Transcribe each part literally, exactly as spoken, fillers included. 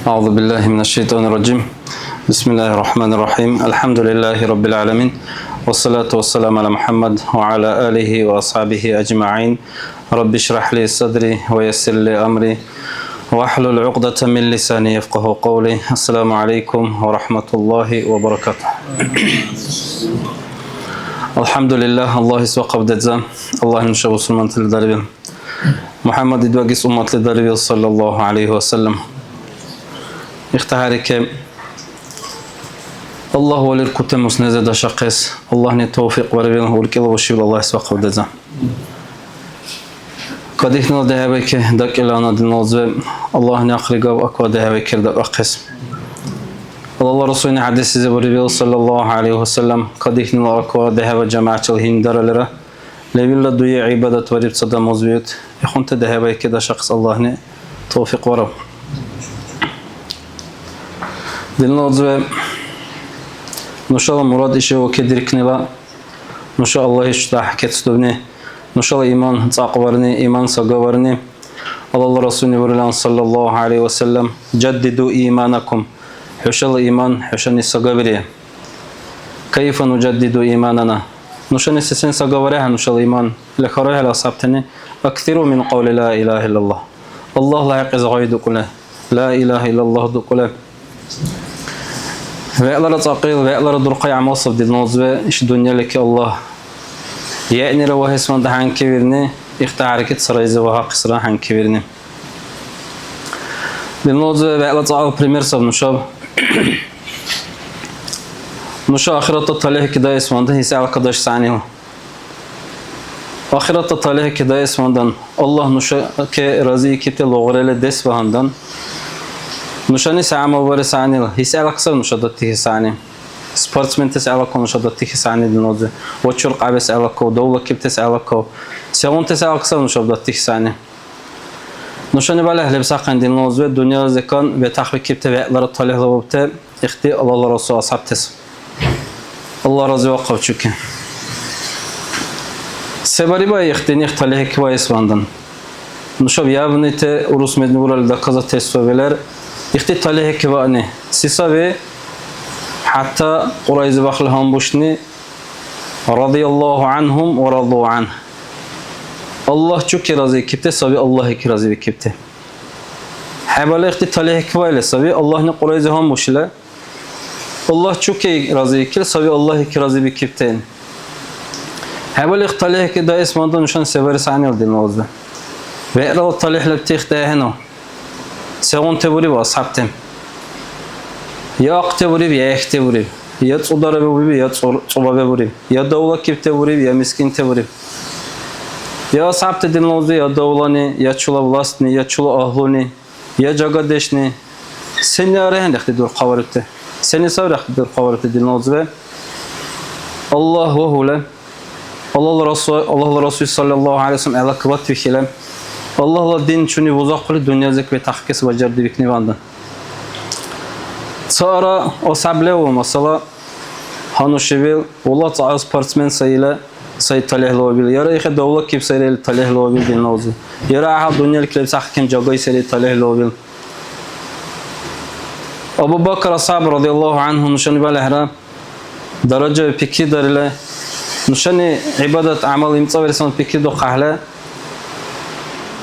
أعوذ بالله من الشيطان الرجيم. بسم الله الرحمن الرحيم. الحمد لله رب العالمين. والصلاة والسلام على محمد وعلى آله وأصحابه أجمعين. رب اشرح لي صدري ويسر لي أمري واحلل عقدة من لساني يفقه قولي. السلام عليكم ورحمة الله وبركاته. الحمد لله, Аллагьис вакъф дедза. Аллагь нуша бусурмантали дарибил. МухӀяммад идбагис умматли дарибил, саллаллаху гӀялайхи ва саллям. ИхтахӀярикиб, Аллагь валиркути муснезе дашахъес, Аллагьни тавфикь барибил, уркӀила бушибил Аллагьис вакъф дедза. Кадихьнила дехӀебайки дакӀилана, динла узби, Аллагьни ахъригав аква дехӀебайкир дакӀахъес. Аллагьла Расулни хӀядислизи бурибил, саллаллаху гӀялайхи ва саллям, кадихьнила аква дехӀеба жамигӀятчил гьиндаралира, левилла дуги гӀибадат бариб ца адамлис виубти, ихъунти дехӀебайки дашахъес Аллагьни тавфикь бараб. Динла узби, нушала мурад иши вакидиркнила, нуша Аллагьичи дяхӀ кецӀдубни, нушала иман цӀакьварни, иман сагаварни. Аллагьла Расулни бурилан, саллаллаху гӀялайхи ва саллям, «Жаддиду иманакум», хӀушала иман хӀушани сагавирия. «Кайфа нужаддиду иманана?» Нушани сесен сагаварехӀе нушала иман? ЛекарухӀели асхӀябтани, «Аксиру мин кьавли ла илагьа иллаллагь». Аллагьла хӀякьлис гъай дукӀули, ла илагьа иллаллагь дукӀули. ВегӀлара цӀакьил, вегӀлара дурхъай гӀямал саб, динла узби, иш дунъялики Аллагь. ЯгӀнира вагьесван дяхӀянкивирни, ихтахӀярикиб царайзи вагьахъесра хӀянкивирни. Динла узби, вегӀла цӀакьал пример саб нушаб. Нуша ахиратла талихӀ кидаэсвандан, хӀисай алкадеш сягӀнил. Ахиратла талихӀ кидаэсвандан, Аллагь нушаке разиикибти лугърали дес багьандан, нушани се гӀямал барес гӀягӀнила, хӀисай алксар нуша датихьес гӀягӀни. Спортсментес гӀелаков нуша датихьес гӀягӀни, динла узби. Вачур-кьябес гӀелаков, давлакибтес гӀелаков. Сегъунтес гӀелаксар нуша датихьес гӀягӀни. Нушани балагь лебсахъен, динла узби, дунъялизикан бетахъбикибти вегӀлара талихӀлабубти ихди Аллагьла Расул асхӀябтес. Аллагь разивахъав чуки. Се бариба ихди нихъ талихӀикибаэсвандан? Нушаб ябнити урус медни буралли доказательствоби лер. Ихди талихӀикибаъни се саби? ХӀятта Кьуръайзибахъли гьанбушни, радияллаху анхум ва раду анху. Аллагь чуки разикибти саби, Аллагьики разибикибти. ХӀябал ихди талихӀикибайли саби, Аллагьни Кьуръайзи гьанбушила, Аллагь чуки разиикили саби, Аллагьики разибикибтен. ХӀябал их талихӀикидаэсвандан нушани се барес гӀягӀнила, динла узби? ВегӀрала талихӀ лебти ихди ахӀену. Сегъунти буриб асхӀябти? Я ахъти буриб, я ихти буриб. Я цӀудараби буриб, я цӀур-, цӀубаби буриб. Я давлакибти буриб, я мискинти буриб. Я асхӀябти, динла узби, я давлани, я чула властни, я чула агьлуни, я жагадешни. Сенни арехӀен ихди дурхъаварибти? Сенни саври ихди дурхъаварибти, динла узби? Аллагь ва хӀула. Аллагьла Расул, Аллагьла Расул саллаллаху гӀялайхи ва саллям гӀелакибад вихьила, Аллагьла дин чуни бузахъули дунъялизик ветахъес бажардибикниван. Цара асхӀяб леву, масала, гьанушивил, вала цаъ спортсмен сай ила, сай талихӀлавабил, яра ихе давлакиб сайра ил талихӀлавабил, динла узби. Яра гӀяхӀял дунъялик лебси ахъхӀен жагай сайра ил талихӀлавабил. Абу Бакр асхӀяб радияллаху анху нушани балехӀра, даражаби пикридарили, нушани гӀибадат-гӀямал имцӀабиресван пикридухъахӀели,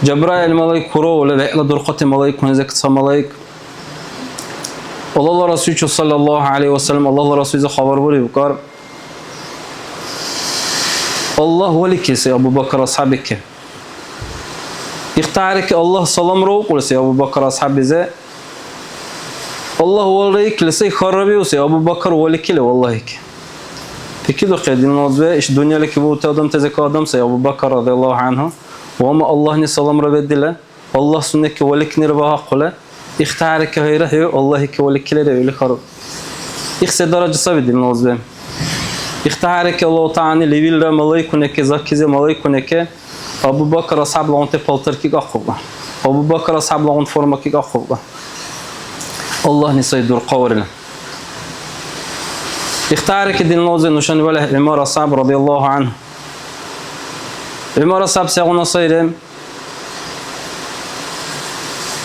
Жабраил малайк хьуравли, вегӀла дурхъати малайкуназик ца малайк, Аллагьла Расулчи саллаллаху гӀялайхи ва саллям, Аллагьла Расулзи хабар буриб, букӀар, Аллагь валикили сай Абу Бакр асхӀябики. ИхтахӀярики Аллагь саламра укьули сай Абу Бакр асхӀябизи. Аллагь валра икили сай, харрабиуси Абу Бакр валикили валлагьики. Пикридухъи, динла узби, иш дунъялики бути адамтазика адам сай Абу Бакр радияллаху анху. Ва ма Аллагьни саламра бедили, Аллагь сунеки валикнира багьахъули, ихтахӀярики гьайра хӀу Аллагьики валикилира или хару. Их се даража саби, динла узби? ИхтахӀярики Аллагь ТагӀялани левилра малайкунеки, закизи малайкунеки, Абу Бакр асхӀяблагъунти палтар кикахъубла. Абу Бакр асхӀяблагъунти форма кикахъубла. Аллагьни сай дурхъаварили. ИхтахӀярики, динла узби, нушани валехӀ ГӀумар асхӀяб радияллаху анху. ГӀумар асхӀяб сегъуна сайри?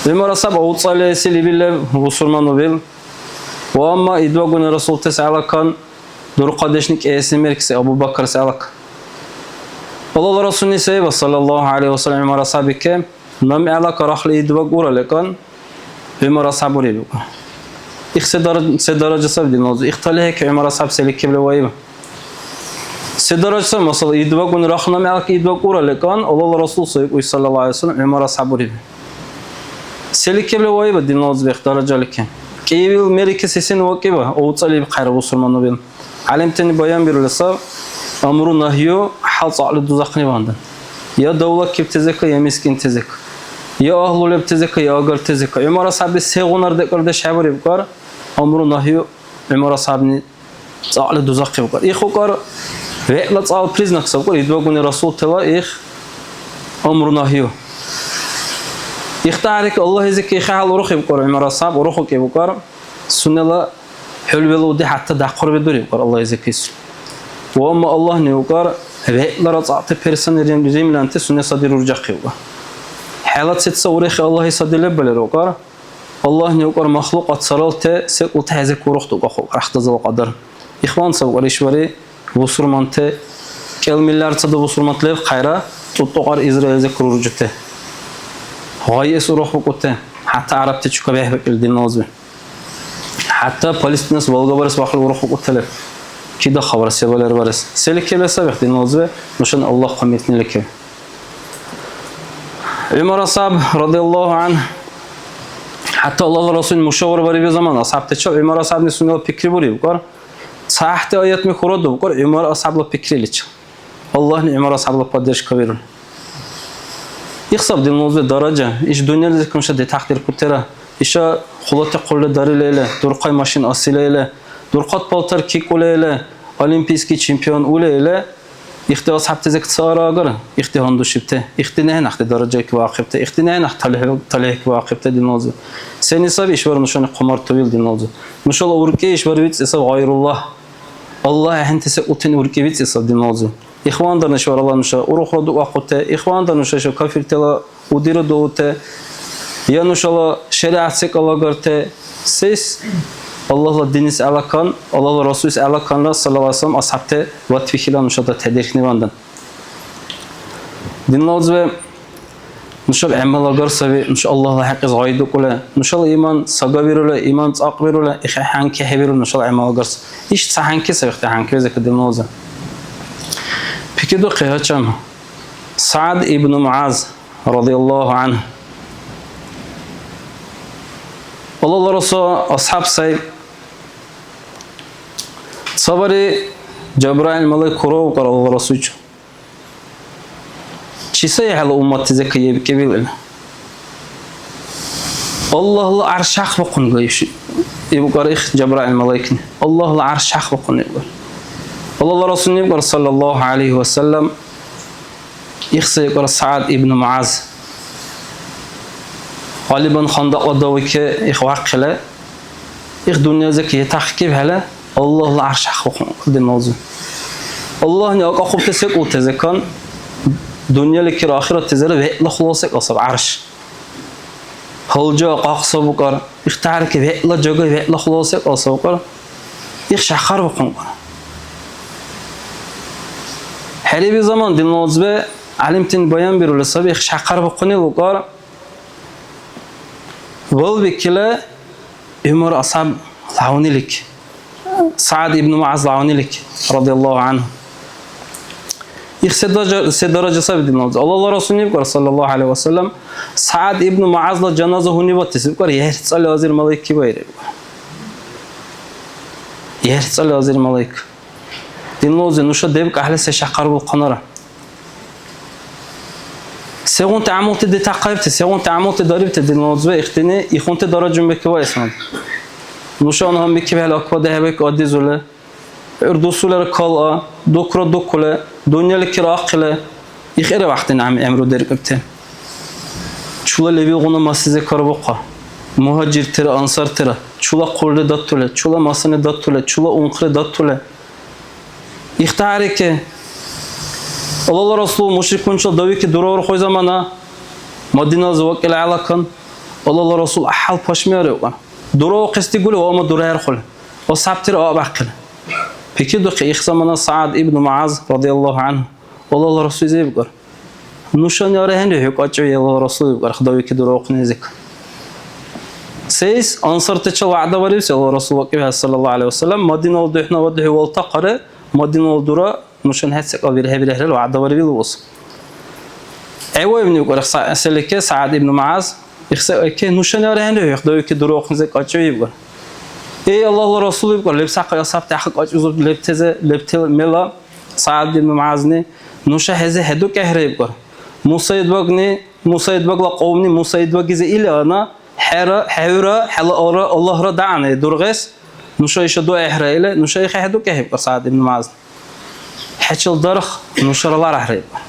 ГӀумар асхӀяб авцӀалиэси лебил леб бусурман убил. Ва амма идбагуни Расултес гӀелакан дурхъадешни кӀиэсни меркси Абу Бакарс гӀелакан. Аллагьла Расулни саиба, саллаллаху гӀалайхи ва саллям, ГӀумар асхӀябике, наб гӀелака рахли идбаг ура лекӀан, ГӀумар асхӀяб уриб. Их се дара-, се даража саби динлазу? Их талихӀехӀе ГӀумар асхӀяб селикибли ваиба? Се даража саби, масала, идбагуни рахли наб гӀелака идбаг ура лекӀан, Аллагьла Расул сай укӀуй, саллаллаху гӀалайхи ва саллям, ГӀумар асхӀяб уриб. Селикибли ваиба динлазу бехъ даражалике? КӀиибил мерике сесен вакӀиба, авцӀалииб хъайра бусурманубил? ГӀялимтани баянбирули саб, амру-нагью хӀял цӀакьли дузахъни вандан. Я давлакибтазека, я мискинтазека, я агьлу лебтазека, я агартазека. ГӀумар асхӀябли сегъуна декӀардеш хӀебарибкӀар, амру-нагью ГӀумар асхӀябни цӀакьли дузахъибкӀар. Их укӀар вегӀла цӀал признак сабкӀар, идбагуни Расултала их амру-нагью. Их тӀярик Аллагьизики ихъахӀел урухибкӀар, ГӀумар асхӀяб урухукӀибукӀар. Сунела хӀулбела уди хӀятта дахъурби дурибкӀар Аллагьизикис. Ва амма Аллагьни укӀар, вегӀлара цӀакьти персани рим-, римлянти сунесади руржахъивкӀар. ХӀела цица урехи Аллагьисади леббалира укӀар, Аллагьни укӀар, махлукьат саралте секӀулти хӀезек урухдукӀахъу рахтазала кьадар. Ихван сабкӀар ишбари бусурманти, кӀел миллиардсада бусурманти леб хъайра, тӀутӀукьар Израиль зекӀ руржути. Гъайэс урухбукӀути, хӀятта гӀярабти чука бехӀбакӀили динлазби. ХӀятта Палестинас балгабарес бахъли урухбукӀутали. Кида хабар, се балер барес? Селикибли сабихъ динлазиб нушани Аллагь хъуммитниликиб? ГӀумар асхӀяб, радиаллаху анхӀ, хӀятта Аллагьла Расул мушавара бариби замана асхӀябтачил, ГӀумар асхӀябни сунела пикри буриб, укӀар. ЦахӀти аятми хурадубкӀар ГӀумар асхӀябла пикриличил. Аллагьни ГӀумар асхӀябла поддержка виру. Ихсаб динлузи даража, иш дунъялизи нуша детахъдиркутира. Иша хъулати хъулри дарили или, дурхъай машин асили или, дурхъат палтар кикули или, олимпийский чемпион ули или, ихти асхӀябтазик цара агара, ихти гьандушибти, ихти нехӀенахъти даражаки ваахъибти, ихти нехӀенахъ талихӀ-, талихӀки ваахъибти динлузи. Сени саби ишбар нушани хъумартуил динлузи? Нушала уркӀи ишбар вицӀи саб гъайруллагь. Аллагь ахӀенти секӀултини уркӀи вицӀи саб динлузи. Ихвандарни шаврала нуша урухра дуахъути, ихвандар нуша ишаб кафиртала удира дуути, я нушала шаригӀят секӀал агарти, сес Аллагьла динис гӀелакан, Аллагьла Расулис гӀелаканра, саллаллаху гӀалайхи ва саллям, асхӀябти ватвихила нушала тяхӀдирхьнивандан. Динла узби, нушаб гӀямал агар саби, нуша Аллагьла хӀякьлис гъайдукӀули, нушала иман сагавирули, иман цӀакьвирули, ихӀе хӀянки хӀебирули нушала гӀямал агар саби. Иш ца хӀянки саби, ихти хӀянки везака динла узби. Пикридухъи гьачам, СагӀд ибн МугӀяз, радияллаху анхӀ. Аллагьла Расул асхӀяб сай. Цабари Жабраил малайк кураухъар Аллагьла Расулчи. Чи сай хӀела умматти зекайибкӀибил ил? Аллагьла гӀярш хӀяхъбухъун гайши, ибукӀар их Жабраил малайкни. Аллагьла гӀярш хӀяхъбухъун ибукӀар. Аллагьла Расулни ибукӀар, саллаллаху гӀялайхи ва саллям, их сай ибукӀар СагӀд ибн МугӀяз. Гъалибан Хандакьла давике их вяхъили, их дунъязик етахъибхӀели, Аллагьла гӀярш ахъбухъун динлази. Аллагьни акӀахъубти секӀултазикан дунъяликира ахираттазира вегӀла хулал секӀал саб гӀярш. Гьалжа къакъ сабукӀар, ихтарки вегӀла жагай вегӀла хулал секӀал сабукӀар, их шахъарбухъункӀар. ХӀериби заман динлазибе гӀялимтани баянбирули саби, их шахъарбухъуни лукӀар, балбикили ГӀумар асхӀяб лавнилик, СагӀд ибн МугӀяз лавнилик, радияллаху анхӀу. Их се даража, се даража саби динлази? Аллагьла Расулни ибкар, саллаллаху гӀалайхи ва саллям, СагӀд ибн МугӀязла жаназа гьунибатес ибкар, ерцӀали азир малайк кибайри ибкар. ЕрцӀали азир малайк. Динлази нуша дебкӀахӀели се шахъарбулхъанара? Сегъунти гӀямулти детахъаибти, сегъунти гӀямулти дарибти динлазибе ихтини ихунти даражумбикибаэсман? Нуша гьанбикибхӀели акбадехӀебайки адизули, гӀур дусулира кала, дукра дукули, дунъяликира ахъили, ихира вахтини гӀям-, гӀямру деркӀибти. Чула лебилгъуна масизи карбухъа, мугьаджиртира, ансартира, чула хъулри датули, чула масани датули, чула унхъри датули, ихтиярики, Аллагьла Расул мушрикунчил давики дураурхуй замана, Мадинализи вакӀили гӀелакан, Аллагьла Расул гӀяхӀял пашмиаревкӀар. Дураухъес дигули ва амма дурахӀерхъули. Асхьабтира абяхъили. Пикридухъи, их замана СагӀд ибн МугӀяз радияллагьу гӀянгьу Аллагьла Расулизи ибкӀар: «Нушани арахӀенри хӀу кьачӀи, Аллагьла Расул», ибкӀар, худавики дураухънилизик. Сейс? Ансартачил вягӀда барибси Аллагьла Расул вакӀибхӀели, саллаллагьу гӀялайгьи ва саллям, Мадинала духӀнавад хӀу валтахъари, Мадинала дура нушани хӀед секӀал бирхӀебирехӀрил вягӀда барибил ус. ГӀевваиб, ибкӀар, Са-, селике СагӀд ибн МугӀяз, ихсекӀайке, нушани арахӀенри хӀу, худавики дураухънилизик кьачӀи, ибкӀар. Эй, Аллагьла Расул, ибкӀар, лебсахъи асхӀябти ахъа кьачӀизурти лебтезе, лебтел мела СагӀд ибн МугӀязни, нуша хӀези хӀедукӀехӀра, ибкӀар. Муса идбагни, Муса идбагла кьавмни Муса идбагизи или ана, хӀера, хӀера, хӀела Аллагьра, Аллагьра дагӀна дургъес, нуша иша дуэхӀра или, нуша ихе хӀедукӀехӀе, ибкӀар СагӀд ибн МугӀязни. ХӀечил дарх нушара ларахӀра, ибкӀар.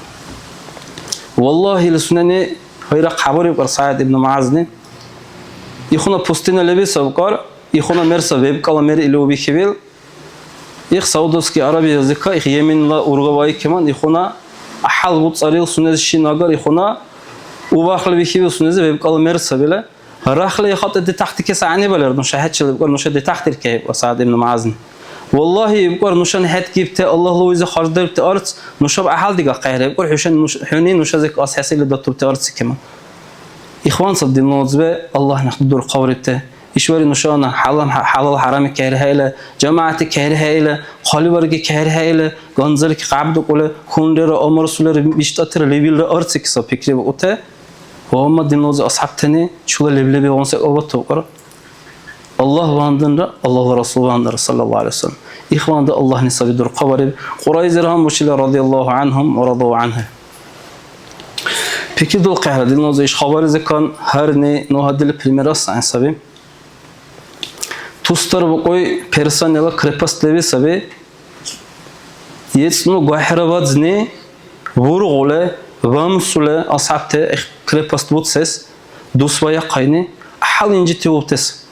Валлагьи, или сунени гъайра хъябар, ибкӀар СагӀд ибн МугӀязни. Ихуна пустыня леби сабкӀар, ихуна мер саб, вебкӀала мер или убихьибил. Их Саудовский Аравиялизика, их Йеменла урга ваиккиман, ихуна гӀяхӀял буцӀарил сунези шин агар, ихуна увяхъли вихьибил сунези вебкӀала мер сабила. Рахли ихъати детахъдикес гӀягӀнибалар нуша хӀечил, ибкӀар, нуша детахъдиркехӀе, ибкӀар СагӀд ибн МугӀязни. Валлагьи, ибкӀар, нушани хӀед гибти, Аллагьла узи харждарибти арц нушаб гӀяхӀял дигахъехӀе, ибкӀар, хӀушани нуш-, хӀуни нуша зекъас хӀясили датурти арциккиман. Ихван саб, динна узби, Аллагь някъ дурхъаврибти. ИшбархӀи нушана хӀялам-, хӀялал-хӀярами кайрхӀеили, жамагӀятли кайрхӀеили, хъалибарги кайрхӀеили, ганзалики къябдукӀули, хьунрира амарсулира биштӀатира лебилра арцики саб пикрибикӀути. Ва амма, динна узи, асхӀябтани чула леб-лебигъуна секӀал батубкӀар. Аллагь багьанданра, Аллагьла Расул багьанданра, саллаллагьу гӀялайгьи ва саллам. Их багьандан Аллагьни саби дурхъабариб. Кьурайзир гьанбушила, радияллагьу гӀянгьум ва раду гӀянгьу. ПикридулхъехӀе, динна узи, иш хабаризикан гьарни ну гьадили пример асухӀен саби. Тустар букӀуй Персанила крепость леби саби. ЕцӀну гвахӀра вадзни вургъули, вамсули асхӀябти крепость буцес дус ваяхъайни, гӀяхӀял инжитиубтес.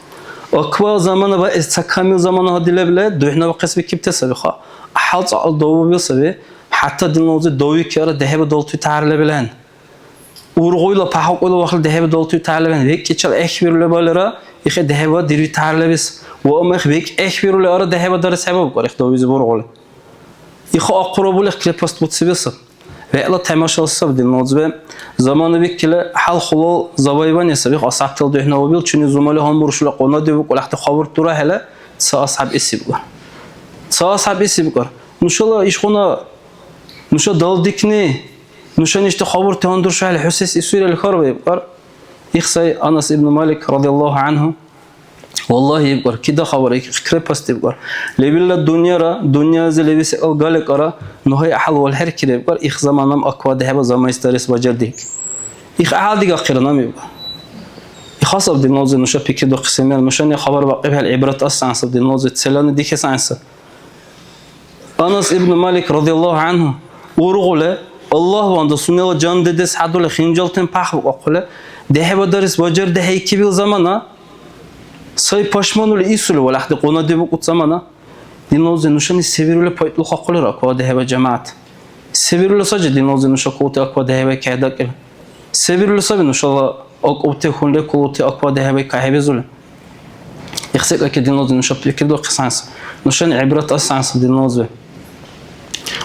Аква замана ва эс ца камил замана гьади лебли духӀнабахъес бикибти саби, ха. ГӀяхӀял цӀакьла давубил саби, хӀятта, динна узи, давикира дехӀиба далтуй тяхӀяр лебилан. Ургъуйла пахрукьуйла вахли дехӀеба далтуй тяхӀярлаван, векӀличил гӀехӀбирули балира, ихъи дехӀеба дируй тяхӀярлавис, ва амма их векӀ гӀехӀбирули ара дехӀеба дарес хӀебабкӀар, их давизи бургъули. Ихъа ахъурабули их крепость буцибил саб. ВегӀла тамашала саб, динна узби. Замана бикили хӀял-хулал завоевание саби, их асхӀябтала духӀнавабил чуни зумали гьанбуршули къуна дибукӀули ахъти хабурти дурахӀели, ца асхӀяб исибкӀар. Ца асхӀяб исибкӀар. Нушала ишгъуна Нуша далдикни, нушани ишди хабурти гьандуршухӀели хӀу сес исуирал хьарбаибкӀар. Их сай Анас ибн Малик, радияллагьу гӀянгьу. Валлагьи, ибкӀар, кида хабар, их крепость ибкӀар. Лебилла дунъяра, дунъязи леби секӀал галикӀара, ну гьай гӀяхӀял валхӀеркира ибкӀар, их заманам аква дехӀеба замайс дарес бажардик. Их гӀяхӀял дигахъира нам ибкӀар. Ихасаб, динна узи, нуша пикридухъес мер, нушани хабар бакьибхӀели гӀибрат асес гӀян саб, динна узи, целани дихес гӀян саб. Анас ибн Малик, радияллагьу гӀянгьу, ургъули, Аллагьванда сунела жан дедес хӀядурли хинжалтани пахрукьахъули, дехӀеба дарес бажардихӀейкибил замана, сай пашманули исули валахъди къунадибукӀути замана, динна узи, нушани се вирули пайтӀулхъахъулира аква дехӀеба жамигӀят? Се вирули сари, динна узи, нуша култи аква дехӀебай кайдакӀили? Се вирули саби нушала акӀубти хьунрекулути аква дехӀебай кахӀебизули? Ихсекьяки, динна узи, нуша пикридухъес гӀян саб. Нушани гӀибрат асес гӀян саб, динна узи.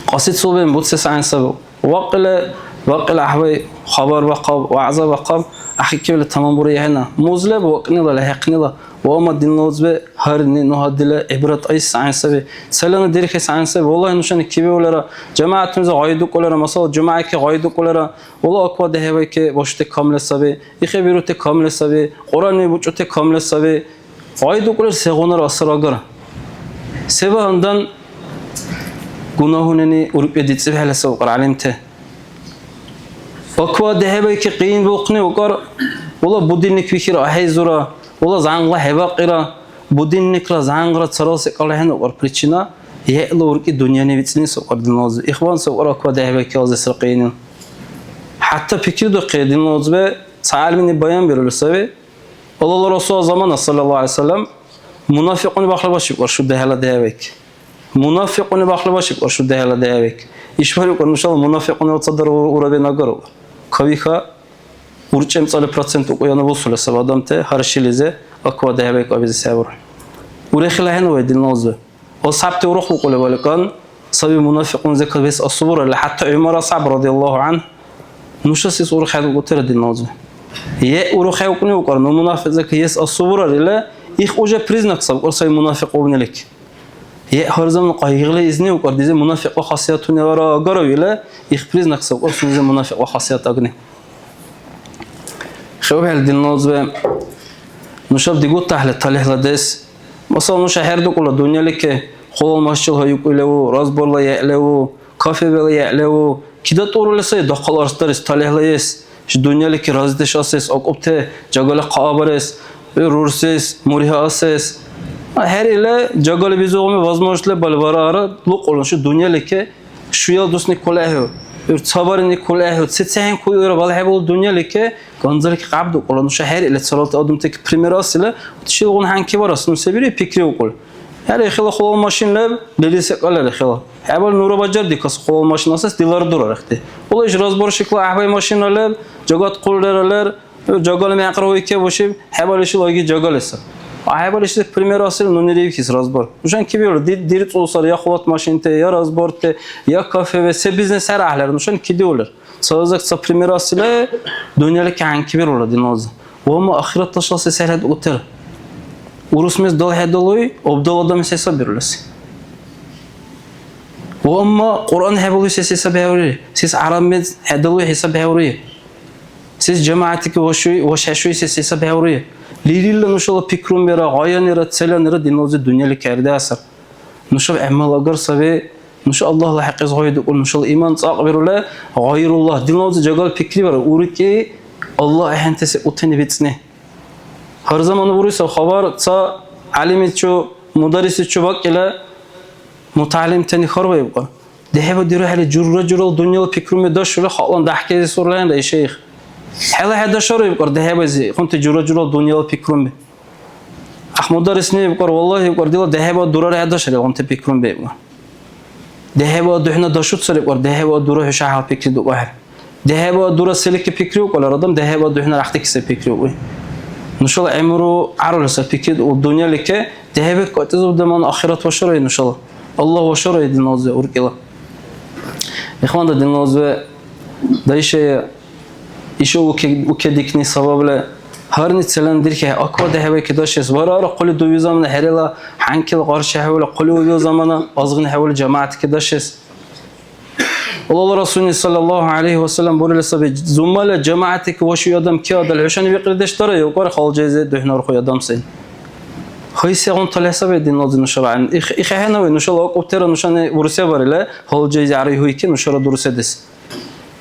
Кьасицулбен буцес гӀян саб. Вакьила, вакьила гӀяхӀвай хабар бахъаб, вягӀза бахъаб, ахӀеккибли таманбури ахӀенна. Муз леб вакӀнила, лехӀяхънила, ва амма, динна узби, гьарни ну гьадила гӀибрат айс гӀян саби. Цалана дирхес гӀян саби. Валлагьи, нушани кибиулара, жамигӀятуназир гъайдукӀулара, масала, жумягӀки гъайдукӀулара, вала аква дехӀебайки башути камли саби, ихъе бирути камли саби, Кьуръанни бучӀути камли саби. ГъайдукӀулира сегъунара асар агара. Се багьандан гунагьунани уркӀбе дицӀибхӀели савкъар гӀялимти. Аква дехӀебайки къиянбулхъни укӀар, вала будильник вихира ахӀейзура, вала зангла хӀебакьира, будильникла зангра царал секӀал ахӀен укӀар причина, хӀела уркӀи дунъяни вицӀни савкъар, динна узи. Ихван савкъар аква дехӀебайки алзесра къиянил. ХӀятта пикридухъи, динна узби, ца гӀялимни баянбирули саби. Аллагьла Расулла замана, саллаллагьу гӀялайгьи ва саллам, мунафикьуни бахълибашибкӀар шу дехӀла дехӀбайки. Мунафикьуни бахълибашибкӀар шу дехӀла дехӀбайки. ИшбархӀи укӀар, нушала мунафикьунала цадара ура-, урабен агару. Кавиха, УрчӀемцӀали процент укьяна бусули саби адамти гьар шилизи аква дехӀбайкӀабизи сявра. Урехила хӀенавай, динна узби. Ва сабти урухбукӀули валикӀан саби мунафикьунзекад вес асубуралли, хӀятта ГӀумар асхӀяб радиаллаху анхӀ нуша сес уруххӀедукӀутира, динна узби. Е уруххӀеукӀни укӀар, ну мунафикьзекад ес асубурар или, их уже признак саб укӀар саби мунафикьунилик. Е гьар замана къайгъили изни укӀар, дизи мунафикьла хасиятуни ара агарав или, их признак саб укӀар сунези мунафикьла хасият агни. ХӀябал, динна узби, нушаб дигутахӀели талихӀладес. Масала, нуша хӀердукӀула дунъялики хулал машчил гьайукӀули леву, разборла гӀе леву, кафебала гӀе леву. Кида тӀурули сай дахъал арц дарес, талихӀлаэс, дунъялики разидеш асес, акӀубти жагали хъа абарес, рурсес, мургьи асес. ХӀер ила жагали бизухъуми возможность лебал варара лукӀула нуша дунъялики. Шуял дусни кулехӀу, гӀур ца барни кулехӀу, сецахӀенкули гӀура балхӀебулу дунъялики, ганзалики къябдукӀула нуша хӀеръили, царалти адамтаки пример асила, шилгъуна хӀянки барас, ну се бири пикриукӀули. ХӀера, ихила хулал машин леб, лили секӀал лер ихила. ХӀябал нура бажардикас хулал машин асес дилар дурар ихти. Ула иш разборщикла гӀяхӀбай машина леб, жагат хъулрера лер, ГӀур жагали мякьра уйкебушиб, хӀябал ишил аги жагали саб. А хӀябал ишил пример асил нуни ривхьис разбор. Нушани кибиули ди-, дирцӀул сар я хулат машинти, я разборти, я кафе, ве се бизнес хӀера гӀяхӀлара нушани кидиулир. Цализак ца пример асили, дунъяли кахӀен кибирула, динна узби. Ва амма ахиратла шала се сехӀед утира. Урус мез далхӀедалуй, обдал адам се сабирули си. Ва амма Кьуръан хӀебалуй се се саби хӀеври, сес гӀяраб мез хӀедалуй хӀисаб хӀеври. Сес жамагӀятики вашуй, ваш хӀешуй сес хӀисаб хӀеври. Лерилра нушала пикрумбира, гъаянира, целанира, динна узби, дунъяли кардиасар. Нушаб гӀямал агар саби, нуша Аллагьла хӀякьлис гъайдукӀули, нушала иман цӀакьбирули, гъайруллагь, динна узби, жагали пикрибара, уркӀи Аллагь ахӀенти секӀултани бицӀни. Гьар замана буриса хабар ца гӀялимичу, мударрисичу бакӀила мутагӀялимтани хьарбаибкьар. ДехӀеба дирухӀели жура-журала дунъяла пикруми дашули, халкьлан дяхӀкайзес урлаянра, ишейх. ХӀела хӀедашара ибкьар дехӀебази, ихъунти жура-журала дунъяла пикруми. Ахмадарисни ибкьар, валлагь, ибкьар, дила дехӀеба дурара хӀедашар, ихъунти пикруми ибкьар. ДехӀеба духӀна дашуцар ибкьар, дехӀеба дура хӀуша гьал пикри дукьахӀели. ДехӀеба дура селики пикриукӀалар адам, дехӀеба духӀна рахтикиса пикриукӀуй. Нушала гӀямру гӀярули сай пикри, у дунъялике дехӀеба катӀизуб деман ахират вашарай нушала. Аллагь вашарай, динна узби, уркӀила. Ихванда, динна узби, дайшая, ишо уке-, укедикни сабабла гьарни целан дирхьехӀе, аква дехӀеба кидашес, варара хъули дуви замана хӀерила хӀянкила къарши хӀевли, хъули уви замана азгъин хӀевли жамагӀят кидашес. Аллагьла Расулни, саллаллаху гӀялайхи ва саллям, бурили саби, зуммала жамагӀятики вашуй адам киадал, хӀушани бикьридеш дара, юкьар халжайзи духӀнархуй адам сен. Гьай, сегъунтала хӀисаби, динна узби, нушала гӀян-, их-, ихӀехӀенави, нушала акӀубтира нушани бурсебарили, халжайзи гӀярайхӀуйки нушара дурседес.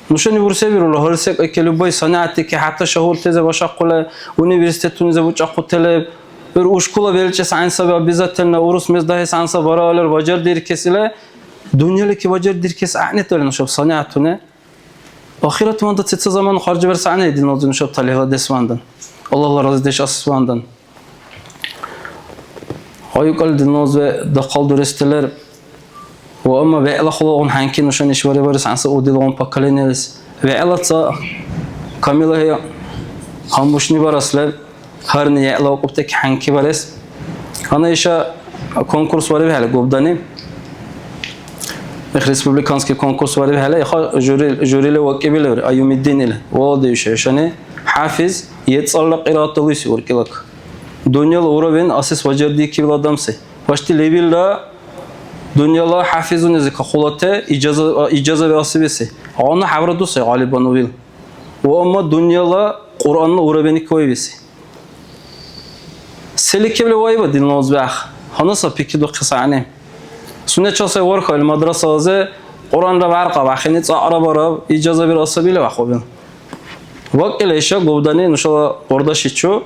Нушани бурсебирула, гьар секӀайки любой санигӀятики, хӀятта шагьуртази башахъули, университетунизи бучӀахъутали, гӀур ушкула белчӀес гӀян саби обязательно, урус мез дагьес гӀян саби баралар, бажардиркесила, дунъялики бажардиркес гӀягӀнитали нушаб санигӀятуни. Ахиратманда ца-ца замана харжбарес гӀягӀни, динна узби, нушаб талихӀладесвандан, Аллагьла разидеш асесвандан. Гъайукьал, динна узби, дахъал дурести лер. Ва амма вегӀла хулагъун хӀянки нушани ишбарибарес гӀянса удилгъун поколениелис. ВегӀла ца камилахӀи гьанбушни барес лер, гьарни вегӀла акӀубтаки хӀянки барес. Гьанна иша конкурс варибхӀели губдани. Их республиканский конкурс варибхӀели, иха жюри, жюрили вакӀибил леври, Аюмиддин или. Валади иша, ишани хӀяфиз, ецӀалра кьираат далуйси уркӀилак. Дунъяла уровень асес ваджардикибил адам сай. Вашти лебилра дунъяла хӀяфизунизи кахъулати иджаза-, иджазаби асибиси. Гьанна хӀябра дусай гъалибанувил. Ва амма дунъяла Кьуръанна уровеньки вайбиси. Селикибли вайба, динна узби, ахъ? Гьанна ца пикридухъес гӀягӀни. Сунечил сай вархаил мадрасалази Кьуръанра бяркъаб, ахини цӀакьра бараб, иджазабира асабили вяхъубил. ВакӀила иша губдани нушала къурдашичу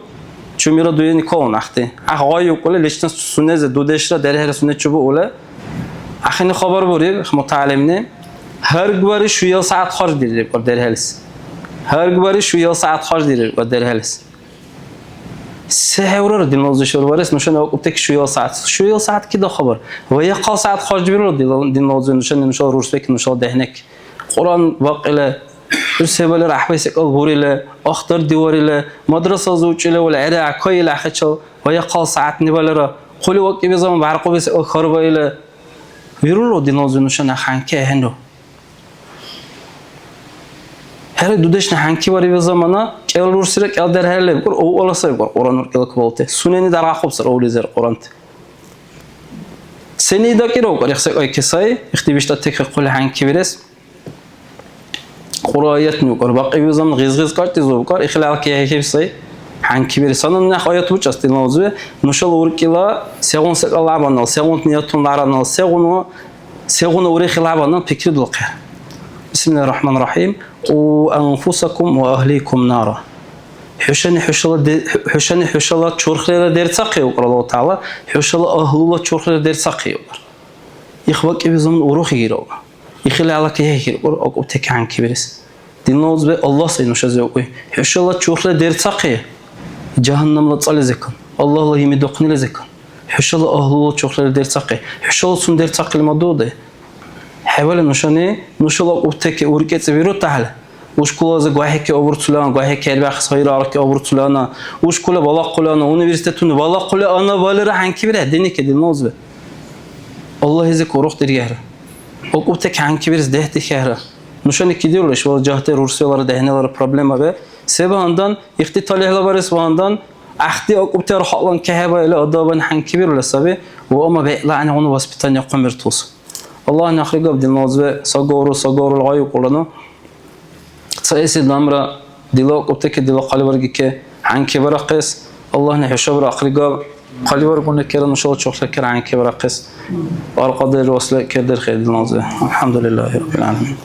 чумира дуени калун ахъти. ГӀяхӀ гъайукӀули личность сунези дудешра дерхӀера сунечи буули. Ахини хабар буриб мутагӀялимни, гьаргбари шуял сягӀят харждириркур дерхӀелис. Гьаргбари шуял сягӀят харждириркур дерхӀелис. Се хӀеврар, динна узби, шурбарес нушани акӀубтеки шуял сягӀят? Шуял сягӀят кида хабар? Ва яхъал сягӀят харжбирулра, дила-, динна узби, нушани нушала рурсбеки, нушала дехӀнеки. Кьуръан вакӀила, ГӀур се балира гӀяхӀбай секӀал бурили, ахтардиварили, мадрасализи учӀули валгӀера кайили ахӀечил ва яхъал сягӀятнибалира, хъули вакӀиби заман бяркъуби секӀал хьарбаили, вируру, динла узби, нушани хӀянки ахӀенну. ХӀера, дудешли хӀянки вариби замана, кӀел рурсира кӀел дерхӀели лебкӀур, авъала сай бикӀур, Кьуръан уркӀила кабалти. Сунени даргахъубсира улизир Кьуръанти. Сен идакӀира, укӀар, их секӀайки сай, ихди биштӀатикахъули хӀянки бирес. Кьуръа аятни укӀар, бакьибизан гъиз-гъиз кьаркьизу укӀар, ихила алки хӀехӀеб сай. ХӀянки бирес. Гьанна някъ аят бучӀас, динла узби, нушала уркӀила сегъун секӀал лябанал, сегъунти ниятунала аранал, сегъуна, сегъуна урехи лябанал пикридулхъехӀе. Бисмиллахир Рахманир Рахим. Къу анфусакум ва ахликум нара. ХӀушани хӀушала де-, хӀушани хӀушала чурхрира дерцахъи, укӀар Аллагь ТагӀяла, хӀушала агьлула чурхрира дерцахъи, укӀар. Их вакӀибизан урухигира, укӀар. Ихила алака хӀехӀиркур акӀубтеки хӀянки бирес. Динла узби, Аллагь сай нушази укӀуй. ХӀушала чурхӀла дерцахъи, жагьаннамла цӀализикан, Аллагьла гьимидухънилизикан. ХӀушала агьлула чурхӀлара дерцахъи, хӀушалацун дерцахъили мадуди. ХӀебали нушани, нушала акӀубтеки уркӀецӀи вирутахӀели, ушкулази гвахӀеки абурцулана, гвахӀеки хӀербяхъес гъайра арки абурцулана, ушкула балахъулана, университетуни балахъули ана балира хӀянки бирехӀе, диники, динла узби. Аллагьизик урухдиргехӀра. АкӀубтеки хӀянки бирес дехӀдихьехӀра. Нушани кидирулра ишбала жагьти рурсилара дехӀнилара проблемаби. Се багьандан, ихти талихӀла барес багьандан, гӀяхӀти акӀубти архӀялан кехӀебаили адабани хӀянки бирули саби, ва амма бегӀла гӀягӀнигъуна воспитание хъуммертулса. Аллагьни ахъри габ, динла узби, сагору, сагору гъайукӀулра ну. Цаэси адамра дила акӀубтеки, дила хъалибаргики хӀянки барахъес, Аллагьни хӀушабра ахъри габ, хъалибаргуни кера нушала чурхӀла кера хӀянки барахъес. Аркьадеш васли кердерхе, динла узби. АлхӀямдулиллахи раббил гӀаламин.